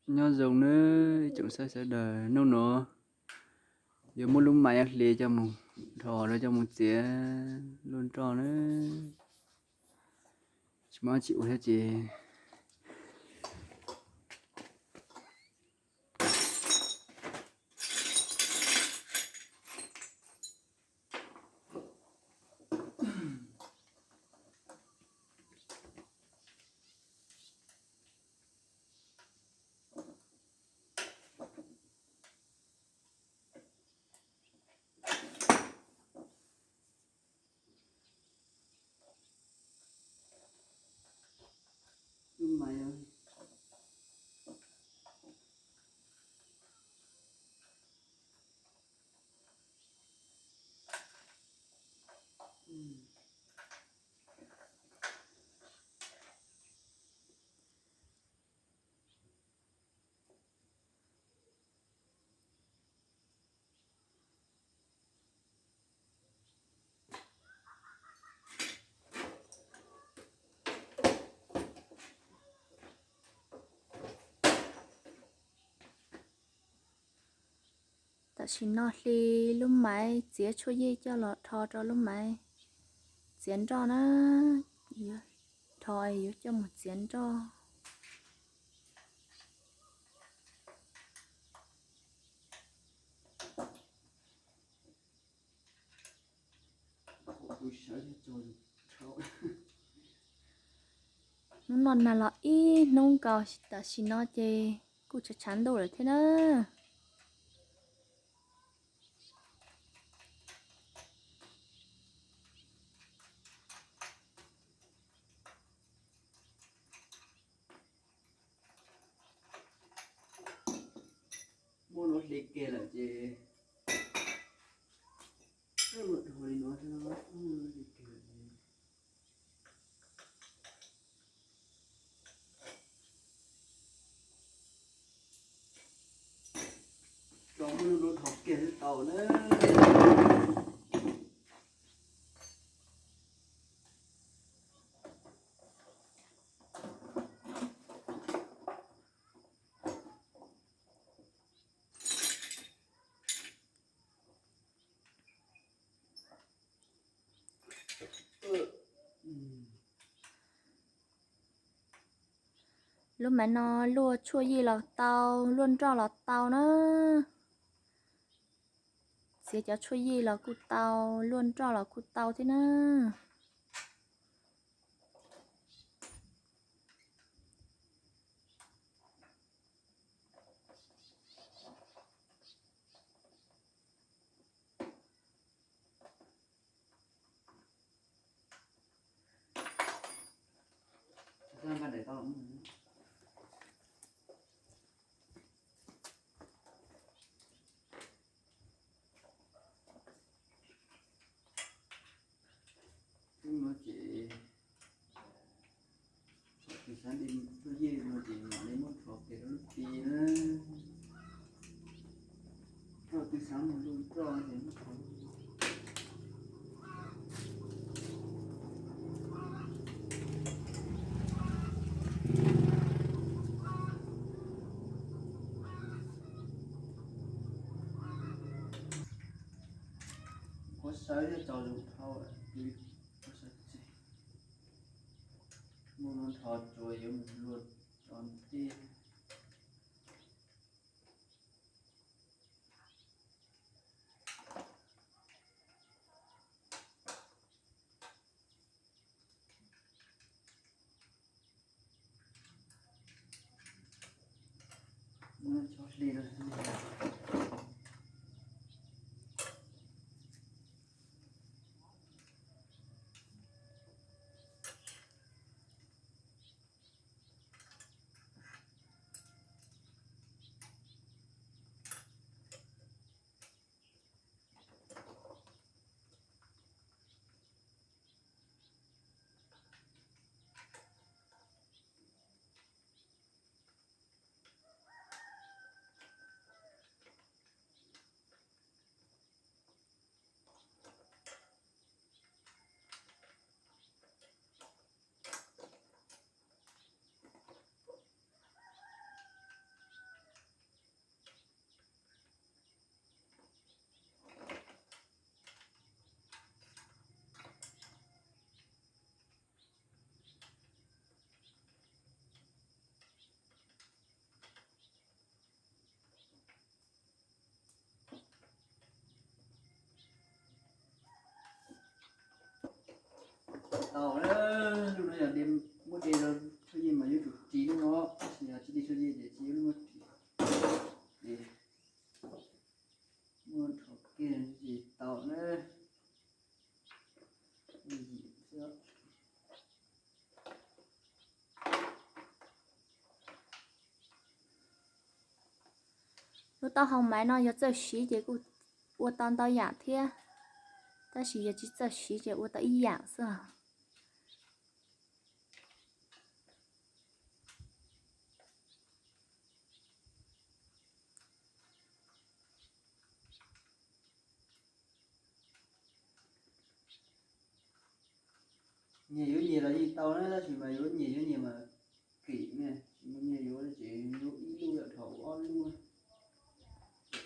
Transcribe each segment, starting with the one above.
Nyob zoo nawb ib tsoom saib sawv daws, hnub no yuav muab lub mais hli coj mus dhos rau coj mus txiav luaj nroj nawb. Tsis muaj dab tsi ua thiab ces Tam sim no hli lub maiv txiav tshuaj yij coj los rho rau lub maiv txiav nroj na. Dhos yuav coj mus txiav nroj. Hnub no nag los ib hnub nkaus, tam sim no ces kuj tshav tshav ntuj lawm thiab na. Muab nuav hli kiag lawm ces, muab nuav hli kiag lawm ces tso muab lub lub dhos kiag tau na. Lub maiv no luaj tshuaj yij los tau, luaj nroj los tau na. Txiav cov tshuaj yij los kuj tau, luaj nroj los kuj tau thiab na. Tus xav de tuaj yej no ces mam li muab rho kiag rau lub ti na. Rau tus xav mus lug roj ces muab rho. Kuv sawv thiab tso zoo dhau, kuv sawv tsees. Muaj lub nrho tsuas yuav mus luaj tso ntej. Lub taub hau maiv no yog txawj siv ces kuj ua tau ntau yam thiab, tab sis yog tsis txawj siv ces ua tau ib yam xwb. Nyias yuav nyias los yeej tau na, tab sis mas yuav nyias yuav nyias mas kim ne, tsis muaj nyias yuav ces yuav ib lub yam dhos ua ob lub,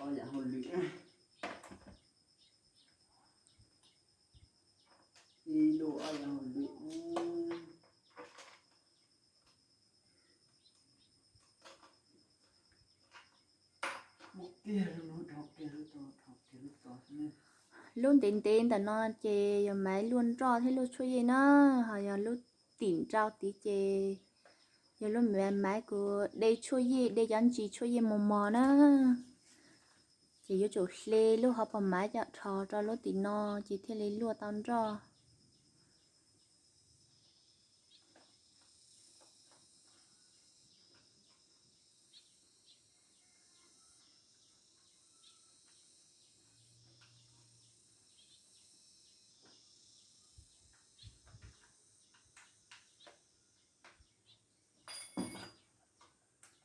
ob yam hauj lwm. Ib lub ob yam hauj lwm. Lub ntev ntev ntawm no ces yog maiv luaj nroj thiab luaj tshuaj yej na, ho yog lub tim nrau tid ces yog lub maiv kuv de tshuaj yej, de cov ntsis tshuaj yej mos mos na. Ces yuav tsum hle lub hauv paus maiv coj dhos rau lub tim no ces thiaj li luaj tau nroj.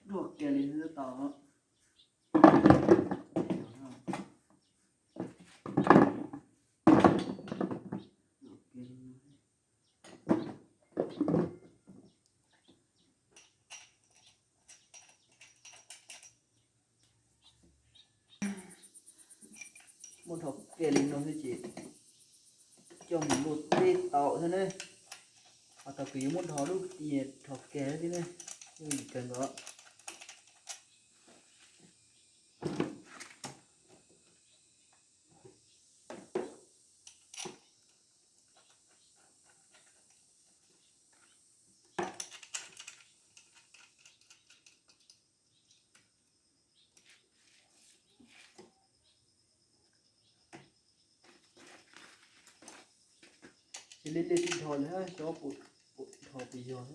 Duaj kiag li xwb tau. Muab dhos kiag li no xwb ces coj mus luaj teb tau xwb ne. Ho thaum kws yuav muab dhos lub tias dhos kiag xwb ne, yooj yim kawg nkaus. Ces li li tsis dhos li, xyov puas dhos puas yog.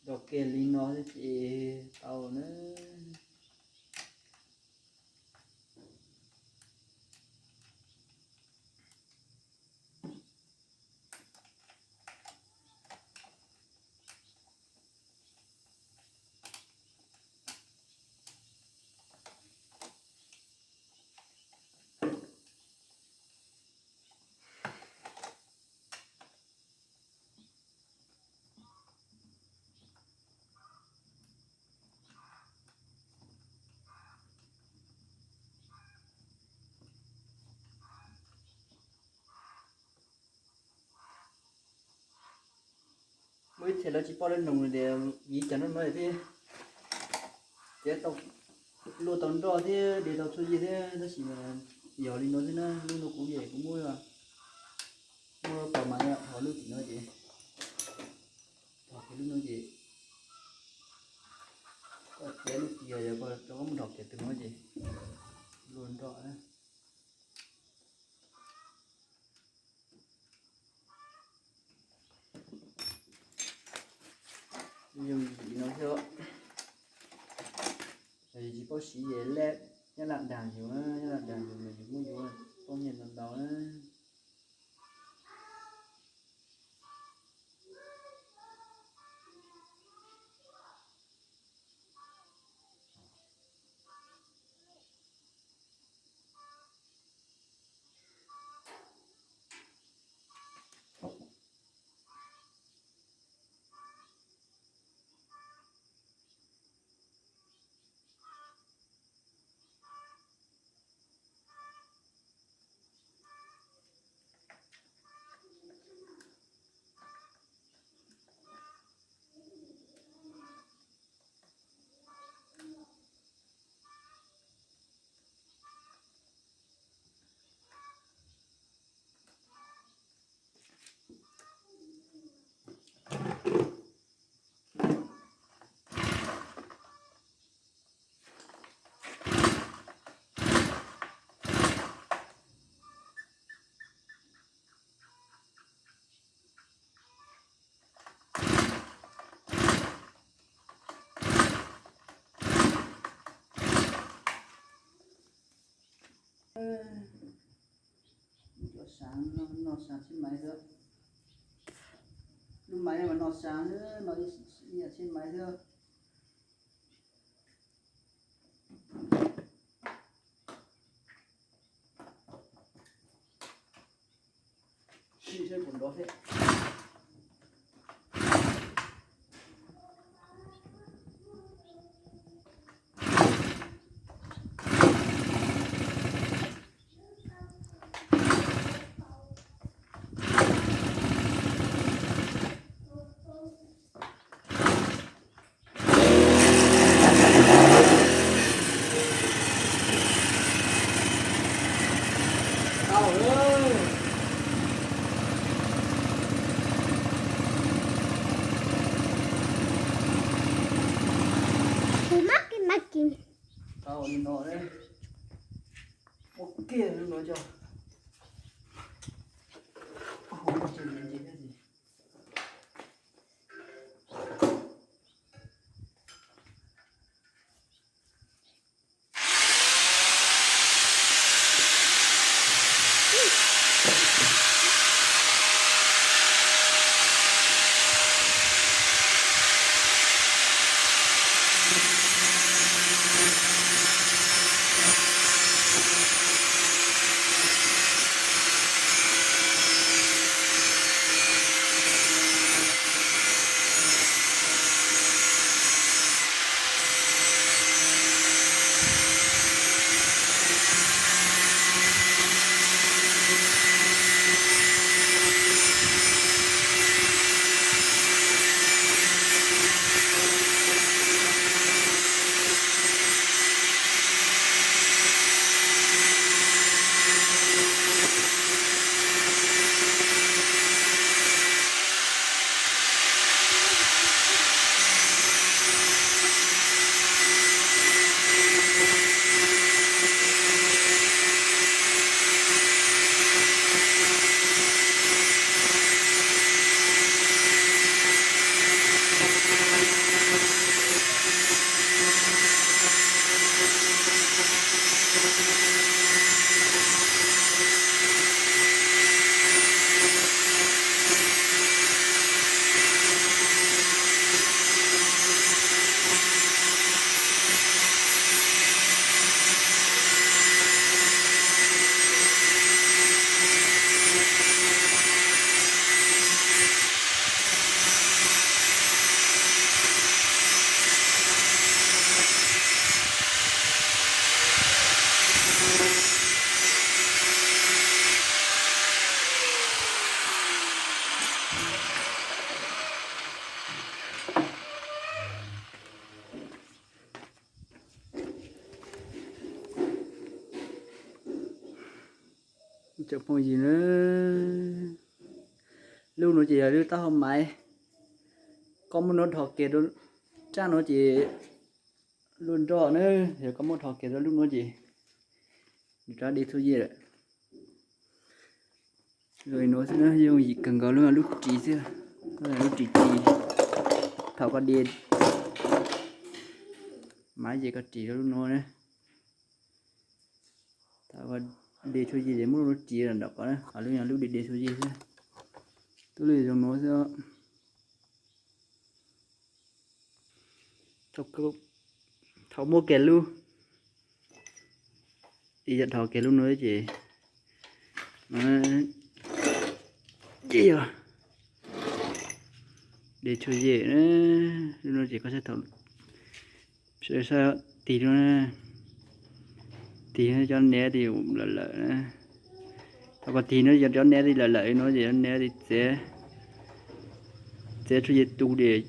Dhos kiag li no xwb ces tau na. Muaj ib txhia lawv tsis paub lawv nug tias vim cas no no thiab, ces tau luaj tau nroj thiab de tau tshuaj yej thiab, tab sis mas yog li no xwb na. Lub no kuv yeej kuv muab, muab pas mas dhos lub tim no ces, dhos kiag lub no ces, koj txiav lub tias yog koj rov qab muab dhos kiag tus no ces luaj nroj. Yooj yim no xwb. Yog tsis paub siv ces lab nyob laj dag yus, nyob laj dag yus mas yus muab yus poob nyiaj ntau ntau na. Cov saav no, no saav tsheb maiv xwb. Lub maiv mas no saav xwb, no ib yam tsheb maiv xwb. Sim saib puas nrov thiab. Tus mab kiag mab kiag. Tau li no, ua kiag lub no coj. Cov phooj ywg na, lub nuav ces yog lub taub hau maiv. Koj muab nuav dhos kiag rau, rab nuav ces luaj nroj na, yog koj muab dhos kiag rau lub nuav ces nws rov de txhua yej lawm. Zoo li nuav xwb na, yooj yim kawg nkaus, lub, lub ris xwb, lub ris ris. Thaum koj de, maiv ces koj ris rau lub nuav na. Thaum koj de txhua yej ces muab lub nuav ris nram qhov na, ho lub, lub de de txhua yej xwb. Tub lub zoo nuav xwb. Thaum muab kiag lub, yog dhos kiag lub nuav ces, ces yog de txhua yej. Lub nuav ces koj saib thaum, saib tig lub, tig cov nev tis lawm lawm. Thaum koj tig no cov nev tis lawm lawm no ces cov nev tis txiav, txiav txhua yej tu ces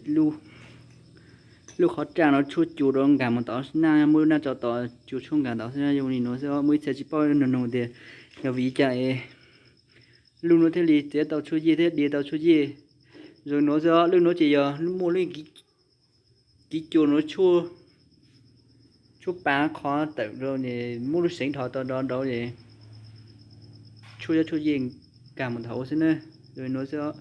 lub qhov raj no tshuab cua rau nkag mus tod na, muab lub naj tso tod cua tshuab nkag tod xwb, zoo li nuav xwb. Muaj ib txhia tsis paub nug nug tias yog vim li cas es lub nuav thiaj li txiav tau tshuab yej thiab de tau tshuab yej. Zoo nuav xwb, lub nuav ces yog muaj lub kiv cua nuav tshuab, tshuab pa qhov tawm rau ces muab lub seev dhos tod nrov nrauv ces tshuab cov tshuab yej nkag mus tod ua xwb na. Zoo li nuav xwb.